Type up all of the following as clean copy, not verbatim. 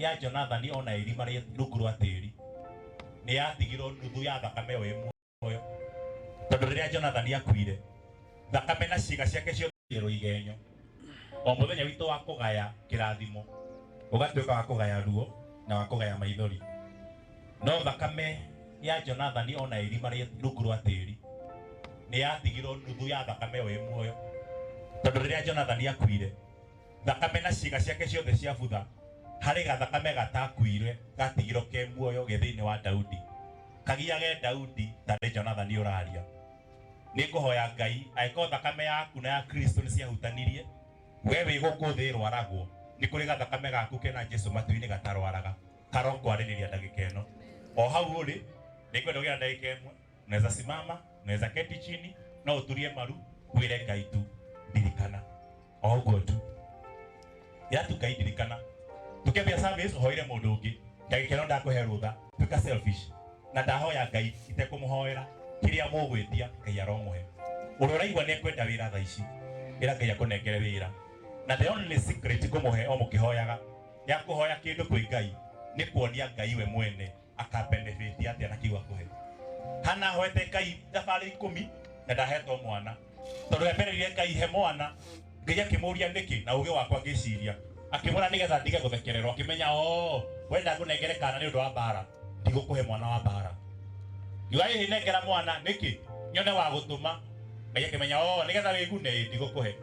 Ya Jonathani ona ĩri marĩ rungu rwa tĩri nĩ yatigirwo nuthu ya thakame ĩyo ĩ muoyo, tondũ rĩrĩa Jonathani akuire, thakame na ciĩga ciake ciothe rũigenyo. O mũthenya witũ wa kũgaya kĩrathimo ũgatuĩka wa kũgaya ruo na wa kũgaya maithori, no thakame ya Jonathani ona ĩri marĩ rungu rwa tĩri nĩ yatigirwo nuthu ya thakame ĩyo ĩ muoyo, tondũ rĩrĩa Jonathani akuire, thakame na ciĩga ciake ciothe ciabutha, harĩ gathakame gatakuire gatigirwo ke muoyo ge thĩinĩ wa Daudi, kagiage Daudi tarĩ Jonathani ũraria. Nĩ ngũhoya Ngai, angĩkorwo thakame yaku na ya Kristo nĩ ciahutanirie, we wĩ gũkũ thĩ ĩrwaragwo, nĩ kũrĩ gathakame gaku kena Jesu matu-inĩ gatarwaraga, karokwarĩrĩria ndagĩka ĩno o hau ũrĩ. Nĩngwenda ũgĩe na ndagĩka ĩmwe. Unaweza simama, unaweza keti chini, no uturie maru, wĩre Ngai tu, "Ndirikana." O ũguo tu ĩra tu Ngai, "Ndirikana." Tukĩambia service ũhoire mũndũ ũngĩ, ndagĩka ĩno ndakũhe rũtha, tuĩka selfish. Na ndahoya Ngai itekũmũhoera, kĩrĩa mũgwĩtia Ngai aromũhe. Ũrĩa ũraigua nĩ ekwenda wĩra thaa ici, ĩra Ngai akũnengere wĩra. Na the only secret ngũmũhe o mũkĩhoyaga ya kũhoya kĩndũ kwĩ Ngai nĩ kuonia Ngai we mwene akabenefit atĩa na kiu akũhe. Hana ahoete Ngai thabarĩ 10 na ndahetwo mwana, tondũ embereire Ngai, "He mwana." Ngai akĩmũria nĩkĩ, na ũgĩ wakwa ngĩciria akĩmwĩra nĩgetha ndige gũthekererwo. Akĩmenya o wenda ngũnengere kana nĩ ũndũ wa mbara, ndigũkũhe mwana wa mbara. Ngiuga, "Ĩhĩ, nengera mwana nĩkĩ nyone wa gũtũma." Ngai akĩmenya o nĩgetha wĩgune, ĩ ndigũkũhe.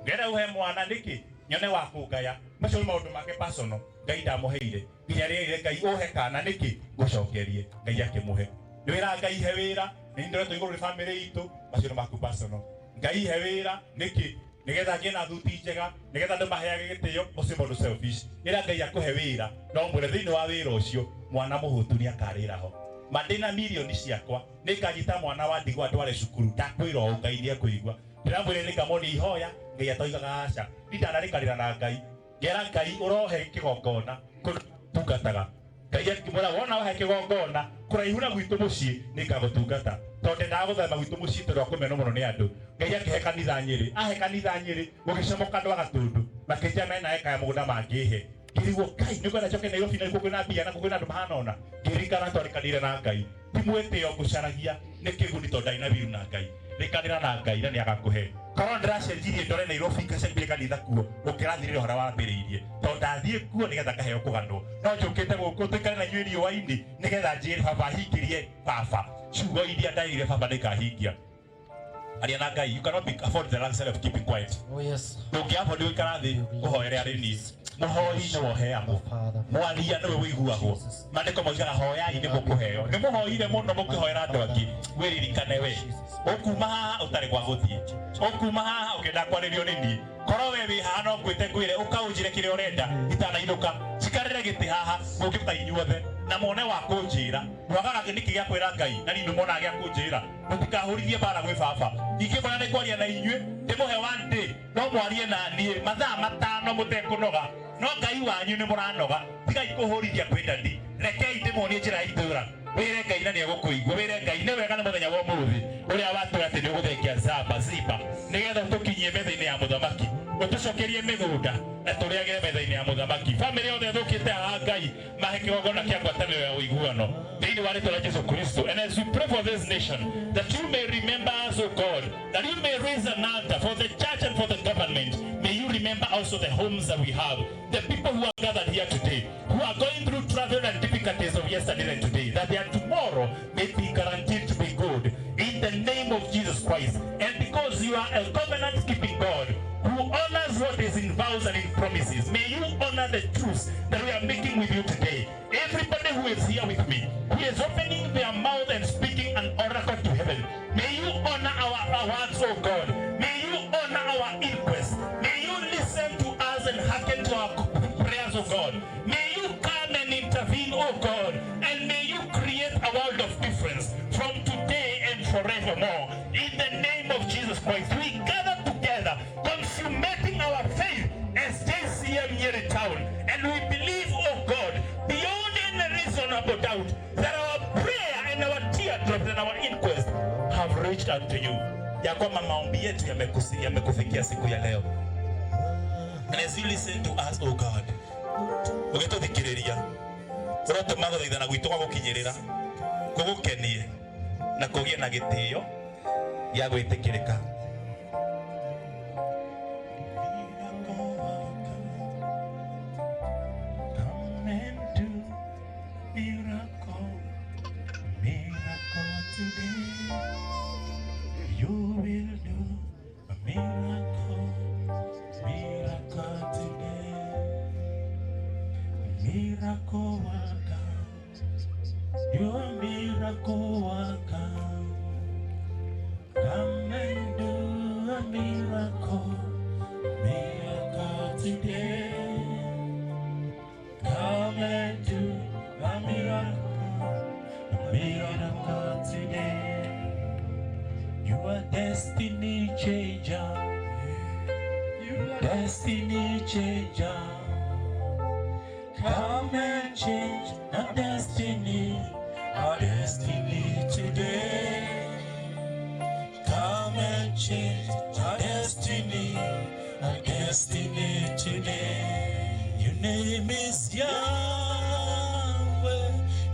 Ngenda ũhe mwana nĩkĩ nyone wa kũngaya. Macio nĩ maũndũ make personal. Ngai ndamũheire nginya rĩrĩ. "Ngai, ũhe kana nĩkĩ ngũcokerie." Ngai akĩmũhe. Nĩ wĩra Ngai he wĩra, nĩ ndoretwo igũrũ nĩ famĩlĩ itũ. Macio nĩ maku personal. Ngai he wĩra nĩkĩ nĩgetha ngĩe na thuti njega, nĩgetha andũ maheage gĩtĩo. Ũcio mũndũ selfish. Ĩra Ngai akũhe wĩra, no mwĩre thĩinĩ wa wĩra ũcio mwana mũhũtu nĩ akarĩra ho. Ma ndĩna mirioni ciakwa, nĩnganyita mwana wa ndigwa ndware cukuru. Ndakwĩra ũũ, Ngai nĩ ekũigua. Ndĩramwĩre nĩngamonia ihoya Ngai atoigaga aca. Ndindanarĩkanĩra na Ngai, ngera Ngai ũrohe kĩgongona kũndũ tungataga. Ngai akĩmwĩra, "Wona wahe kĩgongona kũraihu na gwitũ mũciĩ, nĩngagũtungata," tondũ ndendaga gũthama gwitũ mũciĩ tondũ wa kũmenwo mũno nĩ andũ. Ngai akĩhe kanitha Nyĩrĩ. Ahe kanitha Nyĩrĩ, gũgĩcomoka andũ a Gatũndũ makĩnjia mena eka ya mũgũnda mangĩhe. Ngĩrigwo, "Ngai, nĩ kwenda njoke Nairobi na kuo kwĩna mbia na kuo kwĩna andũ mahana ũna?" Ngĩririkana twarĩkanĩire na Ngai. Ti mwĩtĩo ngũcaragia, nĩ kĩguni, tondũ ndarĩ na wiru na Ngai. Rĩkanĩra na Ngai na nĩ agakũhe. Korwo ndĩracenjirie ndore Nairobi, ngacenjirie kanitha kuo, ũkĩrathirĩre ũrĩa wambĩrĩirie, tondũ ndathiĩ kuo nĩgetha ngaheo kũganwo. No njũkĩte gũkũ tũikare na inyuĩ riũa-inĩ nĩgetha njĩre baba hingĩrie baba ciugo iria ndaĩrire baba nĩngahingia. Aria na Ngai. You cannot be afford the luxury of keeping quiet. Oh, yes. Ndũngĩ afford gũikara thĩ ũhoere arĩ niĩ. Mũhoi nĩwe ũheagwo, mwaria nĩwe ũiguagwo. Maandĩko moigaga, "Hoyai nĩ mũkũheo." Nĩ mũhoire mũno mũkĩhoera andũ angĩ. Wĩririkane we ũkuma haha ũtarĩ gwa gũthiĩ, ũkuma haha ũkĩenda kwarĩrio nĩ niĩ. Korwo we wĩ haha no ngwĩte ngwĩre ũkaũnjĩre kĩrĩa ũrenda itanainũka, njikarĩre gĩtĩ haha mũngĩũka inyuothe na muone wa kũnjĩra. Mwagaga nĩkĩ gĩa kwĩra Ngai na niĩ nĩmuonaga gĩa kũnjĩra? Mũtikahũrithie mbara gwĩ baba. Ingĩmwĩra nĩ kwaria na inyuĩ, ndĩmũhe one day, no mwarie na niĩ mathaa 5 mũtekũnoga, no Ngai wanyu nĩ mũranoga. Tigai kũhũrithia kwĩ dadi, rekei ndĩmuonie njĩra ya itũra. Wĩre Ngai na nĩegũkũigua. Wĩre Ngai nĩ wega nĩ mũthenya wa ũmũthĩ ũrĩa watwĩra atĩ nĩ ũgũthengia zaba ziba nĩgetha ũtũkinyie metha-inĩ ya mũthamaki, ũtũcokerie mĩgũnda na tũrĩagĩre metha-inĩ ya mũthamaki. Bamĩrĩ yothe ĩthũkĩte haha, Ngai mahe kĩgongona kĩa ngwatanĩro ya ũiguano thĩinĩ wa rĩtwa rĩa Jesu Kristo. And as we pray for this nation, that you may remember us, O God, that you may raise an altar for the church and for the government. May you remember also the homes that we have, the people who are gathered here today, who are going through travel and difficulties of yesterday and today, that their tomorrow may be guaranteed to be good in the name of Jesus Christ. And because you are a covenant keeping God who honors what is in vows and in promises, may you honor the truths that we are making with you today. Everybody who is here with me, who is opening their mouth and speaking an oracle to heaven, may you honor our words, oh God. May you honor our inquest. May you listen to us and hearken to our prayers, oh God. May you come and intervene, oh God, and may you create a world of difference from today and forevermore. In the name of Jesus Christ, we gather together, consummating our faith as JCM Nyeri Town, and we believe, oh God, beyond any reasonable doubt, that our prayer and our teardrops and our inquest have reached unto you, ya kwamba maombi yetu yamekufikia siku ya leo. And as you listen to us, oh God, Ũgĩtũthikĩrĩria ũrotũma gũthaithana gwitũ gwa gũkinyĩrĩra kũgũkenie na kũgĩe na gĩtĩo gĩa gwĩtĩkĩrĩka. Come and do miracle, miracle today. You will do a miracle, miracle today. Miracle worker, you're a miracle worker. Come and do a miracle, miracle today. Come and do a miracle today. You are destiny changer, destiny changer. Come and change our destiny today. Come and change our destiny today. Your name is Yahweh.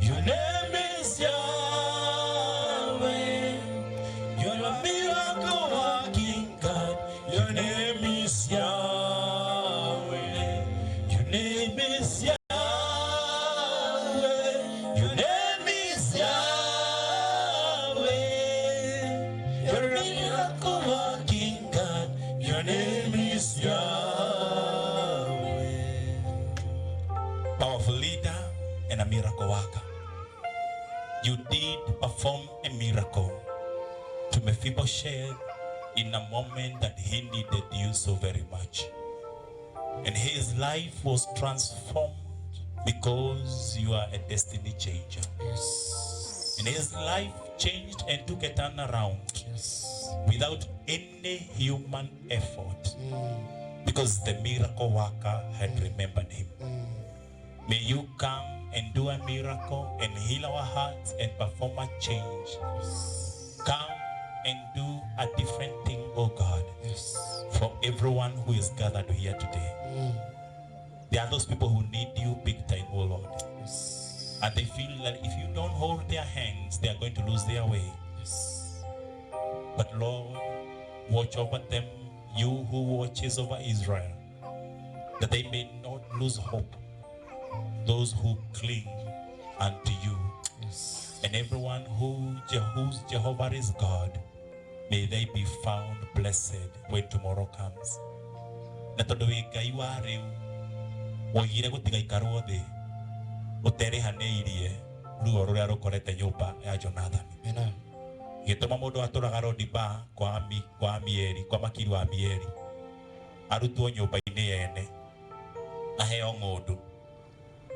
Your name is Yahweh. You're a miracle working God. Your name is Yahweh. Your name is Yahweh. Your name is Yahweh. You're a miracle working God. Your name is Yahweh. Powerful leader and a miracle worker. You did perform a miracle to Mephibosheth in a moment that he needed you so very much. And his life was transformed because you are a destiny changer. Yes. And his life changed and took a turnaround Yes. without any human effort because the miracle worker had remembered him. May you come and do a miracle and heal our hearts and perform a change. Come and do a different thing, oh God, Yes. for everyone who is gathered here today. There are those people who need you big time, oh Lord. Yes. And they feel that if you don't hold their hands, they are going to lose their way. Yes. But Lord, watch over them, you who watches over Israel, that they may not lose hope, those who cling unto you. Yes. And everyone whose Jehovah is God, may they be found blessed when tomorrow comes. Na tondu wi Ngai wa riu woigire gũtigaikarwo thĩ ũterĩhanĩirie ruo rũrĩa rũkorete nyũmba ya Jonathan. Amen. Gĩtũma mũndũ atũraga Rodiba kwa Amieli, kwa makiri wa Amieli, arutwo nyũmba-inĩ yene, aheo ng'ũndũ,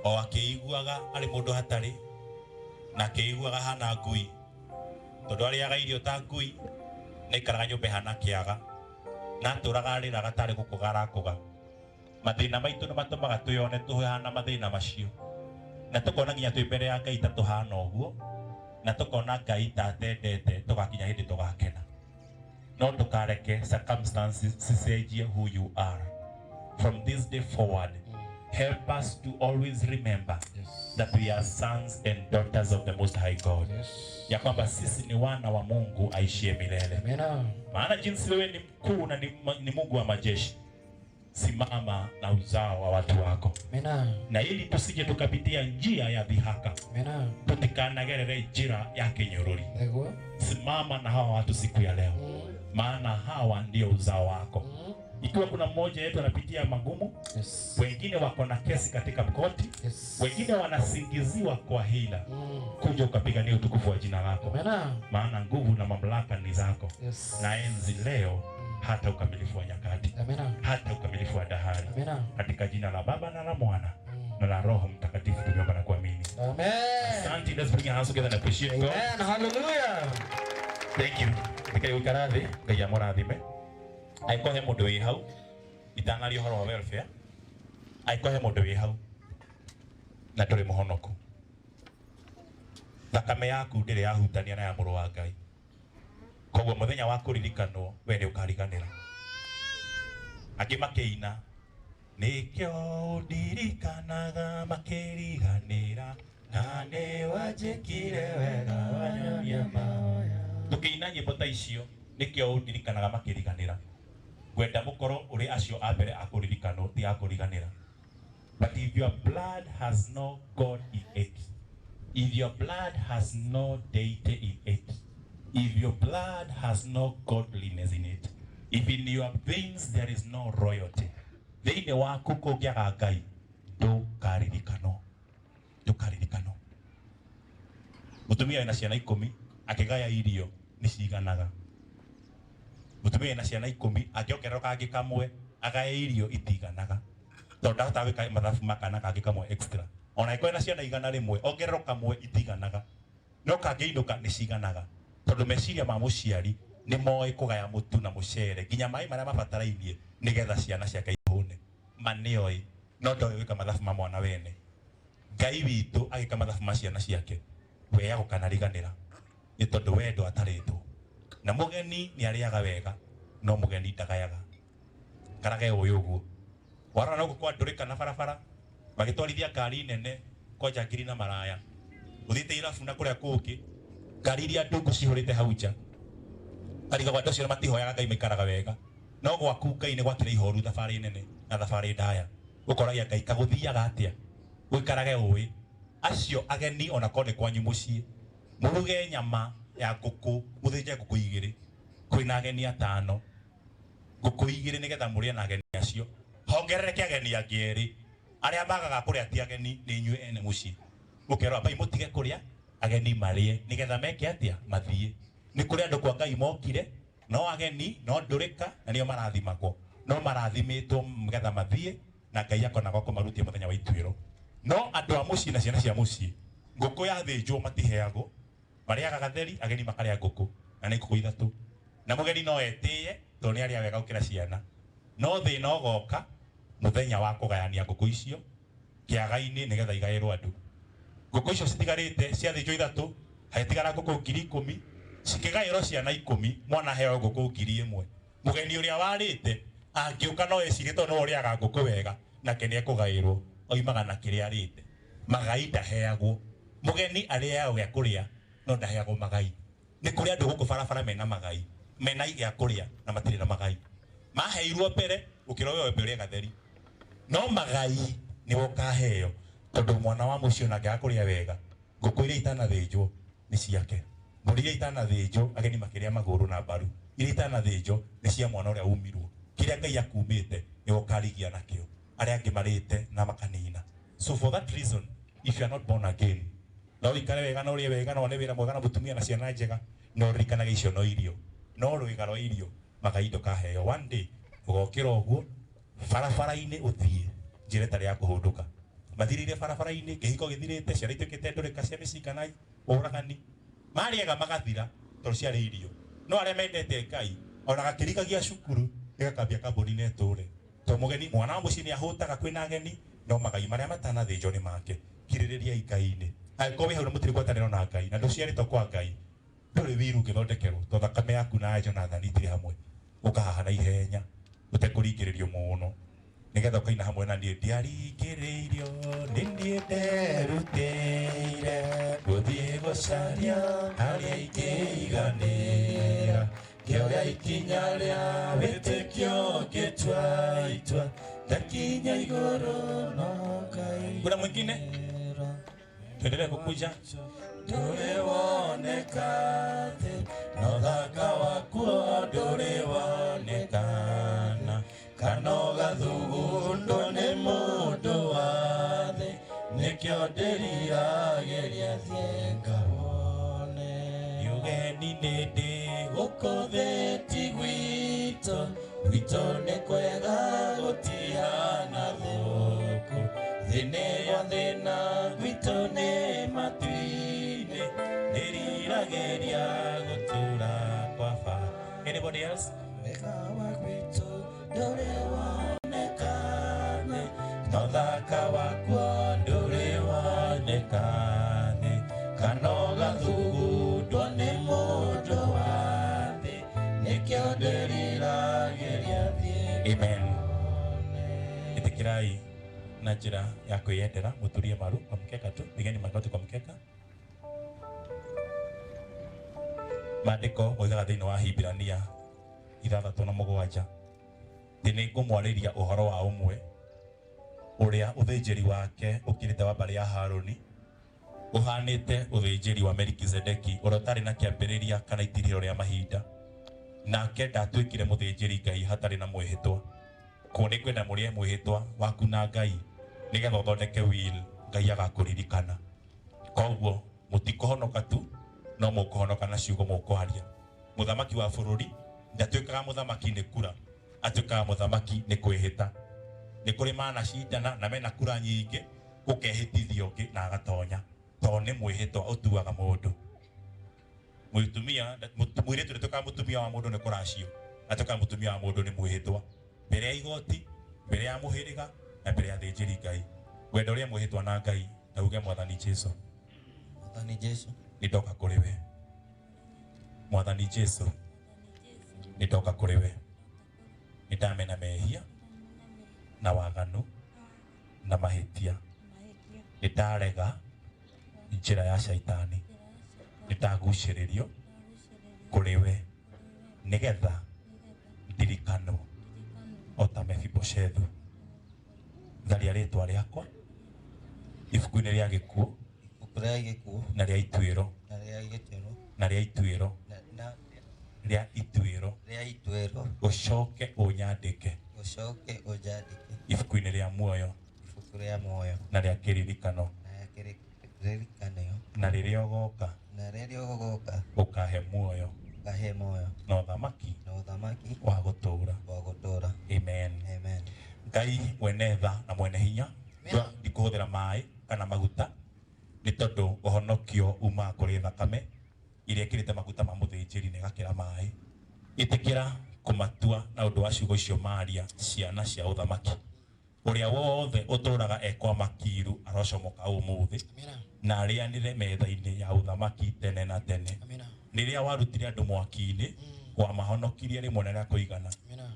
o akĩiguaga arĩ mũndũ hatarĩ na akĩiguaga hana ngui, tondũ arĩaga irio ta ngui na aikaraga nyũmba ĩhana kĩaga na atũraga arĩraga tarĩ gũkũga arakũga. Mathĩna maitũ nĩ matũmaga twĩone tũhana mathĩna macio, na tũkona nginya twĩ mbere ya Ngai ta tũhana ũguo, na tũkona Ngai ta atendete, tũgakinya hĩndĩ tũgakena. No ndũkareke circumstances cicenjie who you are. From this day forward, help us to always remember Yes. that we are sons and daughters of the Most High God, Yes. ya kwamba sisi ni wana wa Mungu aishie milele. Amen. Maana jinsi wewe ni mkuu na ni Mungu wa majeshi, simama na uzao wa watu wako, Amen. Na ili tusije tukapitia njia ya dhihaka, Amen. tutikanagerere njira ya kinyururi. Nĩguo. Simama na hawa watu siku ya leo, maana hawa ndio uzao wako. Ikiwa kuna mmoja yetu anapitia magumu, Yes. wengine wako na kesi katika koti, Yes. wengine wanasingiziwa kwa hila, kuja ukapigania utukufu wa jina lako, Amen. Maana nguvu na mamlaka ni zako, Yes. na enzi leo hata ukamilifu wa nyakati, Amen. Hata ukamilifu wa dahari, Amen. Katika jina la Baba na la Mwana na la Roho Mtakatifu tumeomba na kuamini. Amen. Asante, let's bring our hands together and appreciate God. Amen. Hallelujah. Thank you. Tikai gũikara thĩ, Ngai amũrathime. Angĩkorwo he mũndũ wĩ hau, itanaria ũhoro wa welfare, angĩkorwo he mũndũ wĩ hau na ndũrĩ mũhonoku, thakame yaku ndĩrĩ yahutania na ya mũrũ wa Ngai, koguo mũthenya wa kũririkanwo we nĩ ũkariganĩra. Angĩ makĩina Nĩkĩo ndirikanaga makĩriganĩra na nĩ wanjĩkire wega wanyonia mahoya. Tũkĩina nyĩmbo ta icio nĩkĩo ndirikanaga makĩriganĩra. Ngwenda mũkorwo ũrĩ acio a mbere a kũririkanwo ti a kũriganĩra. But if your blood has no God in it, if your blood has no deity in it, if your blood has no godliness in it, if in your veins there is no royalty, thĩinĩ waku kũngĩaga Ngai, ndũkaririkanwo, ndũkaririkanwo. Mũtumia wĩna ciana 10 akĩgaya irio nĩ ciganaga. Mũtumia wĩna ciana 10 angĩongerera kangĩ kamwe agaye irio itiganaga, tondũ ndahota gwĩka mathabu ma kana kangĩ kamwe extra. Ona angĩkorwo ena ciana 100 ongererwo kamwe itiganaga, no kangĩinũka nĩ ciganaga, tondũ meciria ma mũciari nĩ moĩ kũgaya mũtu na mũcere nginya maĩ marĩa mabatarainie nĩgetha ciana ciake ihũne. Ma nĩoĩ, no ndoĩ gwĩka mathabu ma mwana wene. Ngai witũ agĩka mathabu ma ciana ciake, we agũkanariganĩra nĩ tondũ we ndwatarĩtwo. Na mũgeni nĩ arĩaga wega, no mũgeni ndagayaga. Karage ũyũ ũguo. Warora no kwa ndũrĩka na barabara magĩtwarithia ngari nene kwa njangiri na maraya, ũthiĩte irabu na kũrĩa kũngĩ, ngari iria ndungu cihũrĩte hau nja, karigagwo andũ acio matihoyaga Ngai maikaraga wega, no gwaku Ngai nĩ gwakĩra ihoru thabarĩ nene na thabarĩ ndaya. Ũkoragia Ngai kagũthiaga atĩa, ũikarage ũĩ acio ageni ona korwo nĩ kwanyu mũciĩ, mũruge nyama ya ngũkũ, mũthĩnje ngũkũ 2, kwĩna ageni 5, ngũkũ 2 nĩgetha mũrĩe na ageni acio, hongerereke ageni angĩ 2, arĩa magaga kũrĩa ti ageni nĩ inyuĩ ene mũciĩ. Mũkerwo ambai mũtige kũrĩa, ageni marĩe nĩgetha meke atĩa, mathiĩ. Nĩ kũrĩ andũ kwa Ngai mokire, no ageni, no ndũrĩka, na nĩo marathimagwo, no marathimĩtwo nĩgetha mathiĩ, na Ngai akona gwa kũmarutia mũthenya wa ituĩro. No andũ a mũciĩ na ciana cia mũciĩ, ngũkũ yathĩnjwo matiheagwo, marĩaga gatheri, ageni makarĩa ngũkũ, na nĩ ngũkũ 3. Na mũgeni no etĩe tondũ nĩ arĩa wega gũkĩra ciana. No thĩna ũgoka mũthenya wa kũgayania ngũkũ icio kĩaga-inĩ nĩgetha igaĩrwo andũ. Ngũkũ icio citigarĩte ciathĩnjwo 3, hagĩtigara ngũkũ 10,000, cikĩgaĩrwo ciana 10, mwana aheo ngũkũ 1,000. Mũgeni ũrĩa warĩte angĩũka no ecirie tondũ nĩwe ũrĩaga ngũkũ wega, nake nĩ ekũgaĩrwo, oimaga na kĩrĩa arĩte. Magai ndaheagwo. Mũgeni arĩaga gĩa kũrĩa, no ndaheagwo magai. Nĩ kũrĩ andũ gũkũ barabara mena magai, mena gĩa kũrĩa na matirĩ na magai. Maheirwo mbere gũkĩra ũyũ wembe ũrĩa gatheri. No magai nĩwe ũkaheo, tondũ mwana wa mũciĩ ona angĩaga kũrĩa wega, ngũkũ iria itanathĩnjwo nĩ ciake, mbũri iria itanathĩnjwo ageni makĩrĩa magũrũ na mbaru iria itanathĩnjwo nĩ cia mwana ũrĩa umirwo. Kĩrĩa Ngai akumĩte nĩwe ũkarigia nakĩo, arĩa angĩ marĩte na makanina. So for that reason, if you are not born again, no ũikare wega na ũrĩe wega na wone wĩra mwega na mũtumia na ciana njega, no ũririkanage icio no irio, no rwĩga rwa irio magai ndũkaheo. One day ũgokĩra ũguo barabara-inĩ ũthiĩ njĩra ĩtarĩ ya kũhũndũka, mathirĩire barabara-inĩ, kĩhiko gĩthirĩte, ciana ituĩkĩte ndũrĩka cia mĩcinga na ũragani, marĩaga magathira tondũ ciarĩ irio. No arĩa mendete Ngai ona gakĩrigagia cukuru gĩgakambia kambuni na ĩtũre, tondũ mũgeni mwana wa mũciĩ nĩ ahũtaga kwĩna ageni, no magai marĩa matanathĩnjwo nĩ make. Kirĩrĩriai Ngai-inĩ. Angĩkorwo wĩ hau na mũtirĩ ngwatanĩro na Ngai na ndũciarĩtwo kwa Ngai, ndũrĩ wiru ũngĩthondekerwo, tondũ thakame yaku na ya Jonathan itirĩ hamwe. Ũka haha na ihenya ũtekũringĩrĩrio mũno, nĩgetha ũkaina hamwe na niĩ. Ndiaringĩrĩirio nĩ niĩ nderutĩire gũthiĩ gũcaria harĩa ingĩiganĩra, ngĩoya ikinya rĩa wĩtĩkio ngĩtua itua, ndakinya igũrũ no Ngai. Kuna mwingine? Tuendelee kukuja. Ndũrĩ woneka thĩ, no thaka wakuo ndũrĩ wonekana, kana ũgathugundwo nĩ mũndũ wa thĩ, nĩkĩo ndĩriragĩria thiĩ ngawone. Ũgeni nĩ ndĩ gũkũ thĩ ti gwitũ, gwitũ nĩ kwega gũtihana thũku, thĩ nĩ gwa thĩna gwitũ nĩ matu-inĩ, ndĩriragĩria gũtũra kwa Baba. Anybody else? Wega wa gwitũ ndũrĩ wonekana, no thaka wakuo ndũrĩ wonekana, kana ũgathugundwo nĩ mũndũ wa thĩ, nĩkĩo ndĩriragĩria thiĩ. Amen. Ĩtĩkĩrai. Njĩra ya kwĩyendera mũturie maru kwa mkeka tu, pigeni magoti kwa mkeka. Maandĩko moigaga thĩinĩ wa Hibirania 6:7 atĩ nĩ ngũmwarĩria ũhoro wa ũmwe ũrĩa ũthĩnjĩri wake ũkĩrĩte wa mbarĩ ya Harũni, ũhanĩte ũthĩnjĩri wa Melikizedeki, ũrĩa ũtarĩ na kĩambĩrĩria kana itirĩro rĩa mahinda, nake ndatuĩkire mũthĩnjĩri Ngai hatarĩ na mwĩhĩtwa. Kuo nĩ ngwenda mũrĩe mwĩhĩtwa waku na Ngai nĩgetha ũthondeke will, Ngai agakũririkana. Koguo mũtikũhonoka tu, no mũkũhonoka na ciugo mũkwaria. Mũthamaki wa bũrũri ndatuĩkaga mũthamaki nĩ kura, atuĩkaga mũthamaki nĩ kwĩhĩta. Nĩ kũrĩ manacindana na mena kura nyingĩ, gũkehĩtithio ũngĩ na agatonya, tondũ nĩ mwĩhĩtwa ũtuaga mũndũ. Mũtumia, mũirĩtu ndatuĩkaga mũtumia wa mũndũ nĩ kũracio, atuĩkaga mũtumia wa mũndũ nĩ mwĩhĩtwa mbere ya igoti, mbere ya mũhĩrĩga na mbere ya thĩnjĩri Ngai. Wenda ũrĩa mwĩhĩtwa na Ngai na uge Mwathani Jesu, Mwathani Jesu, nĩ ndoka kũrĩ we. Mwathani Jesu, nĩ ndoka kũrĩ we. Nĩ ndamena mehia na waganu na mahĩtia. Nĩ ndarega njĩra ya shaitani. Nĩ ndagucĩrĩrio kũrĩ we nĩgetha ndirikanwo o ta Mefiboshethu. Tharia rĩtwa rĩakwa ibuku-inĩ rĩa gĩkuũ ibuku rĩa gĩkuũ na rĩa ituĩro, na rĩa gĩtuĩro, na rĩa ituĩro, na rĩa ituĩro, rĩa ituĩro, ũcoke ũnyandĩke ũcoke ũnjandĩke ibuku-inĩ rĩa muoyo ibuku rĩa muoyo na rĩa kĩririkano, na rĩa kĩririkano, na rĩrĩa ũgoka na rĩrĩa ũgooka ũkahe muoyo ũkahe muoyo na ũthamaki na ũthamaki wa gũtũũra. wa gũtũũra. Amen. Amen. Ngai mwene tha na mwene hinya, ndikũhũthĩra maĩ kana maguta nĩ tondũ ũhonokio umaga kũrĩ thakame iria ĩkĩrĩte maguta ma mũthĩnjĩri na ĩgakĩra maĩ. Ĩtĩkĩra kũmatua na ũndũ wa ciugo icio maria ciana cia ũthamaki. Ũrĩa wothe ũtũũraga ekwa makiru arocomoka ũmũthĩ na arĩanĩre metha-inĩ ya ũthamaki tene na tene. Rĩrĩa warutire andũ mwaki-inĩ, wamahonokirie rĩmwe na rĩa kũigana.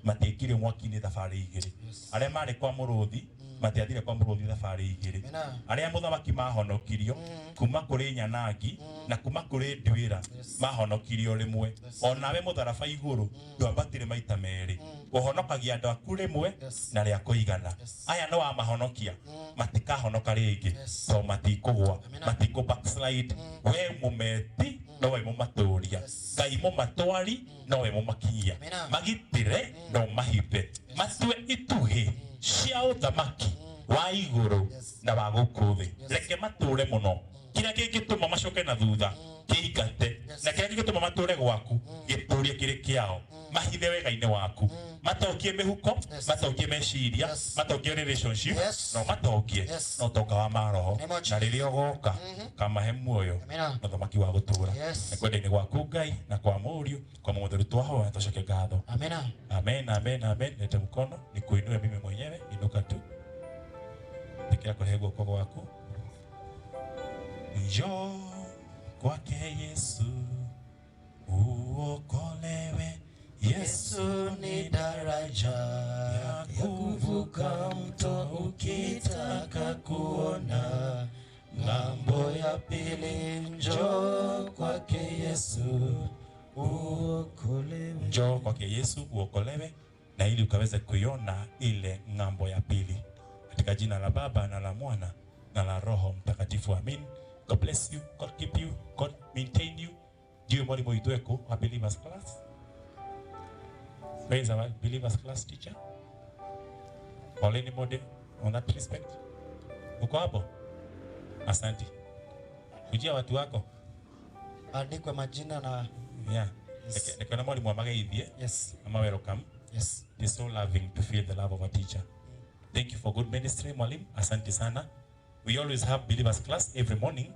Matiaikirio mwaki-inĩ thabarĩ igĩrĩ. Arĩa marĩ kwa mũrũthi matiathire kwa mũrũthi thabarĩ igĩrĩ. Arĩa mũthamaki mahonokirio kuma kũrĩ nyanangi na kuma kũrĩ nduĩra mahonokirio rĩmwe. Onawe mũtharaba igũrũ ndwambatire maita merĩ. Ũhonokagia andũ aku rĩmwe na rĩa kũigana. Aya nĩ wamahonokia, matikahonoka rĩngĩ tondũ matikũgwa, matikũ backslide. We mũmeti nowe mũmatũria, Ngai mũmatwari nowe mũmakinyia, magitĩre no mahithe, matue itugĩ cia ũthamaki wa igũrũ na wa gũkũ thĩ. Reke matũre mũno, kĩrĩa kĩngĩtũma macoke na thutha kĩingate, na kĩrĩa kĩngĩtũma matũre gwaku gĩtũrie kĩrĩ kĩao. Mahithe wega-inĩ waku, matokie mĩhuko, matokie meciria, matokie relationship, no matokie no ũtonga wa maroho, na rĩrĩa ũgoka kamahe muoyo na ũthamaki wa gũtũũra. Nĩ kwenda-inĩ gwaku Ngai na kwa Mũriũ kwa Mũtheru twahoya tũcoke ngatho. Amen, amen, amen. Lete mkono nikuinue mimi mwenyewe, inuka tu, tekea kũrehe guoko gwaku. Njoo kwake Yesu uokolewe. Yesu ni daraja ya kuvuka mto, ukitaka kuona ng'ambo ya pili, njoo kwake Yesu uokolewe. Njoo kwake Yesu uokolewe, na ili ukaweze kuiona ile ng'ambo ya pili. Katika jina la Baba na la Mwana na la Roho Mtakatifu, amin. God bless you, God keep you, God maintain you. Ndiyo mwalimu witũ wa believers class. Where is our believers class teacher? Or anybody on that respect? Uko hapo? Asante. Kujia watu wako. Andikwe majina na Yeah. Yes. Nikiona mwalimu amageithie. Yes. Ama welcome. Yes. It is so loving to feel the love of a teacher. Thank you for good ministry, mwalimu. Asante sana. We always have believers class every morning.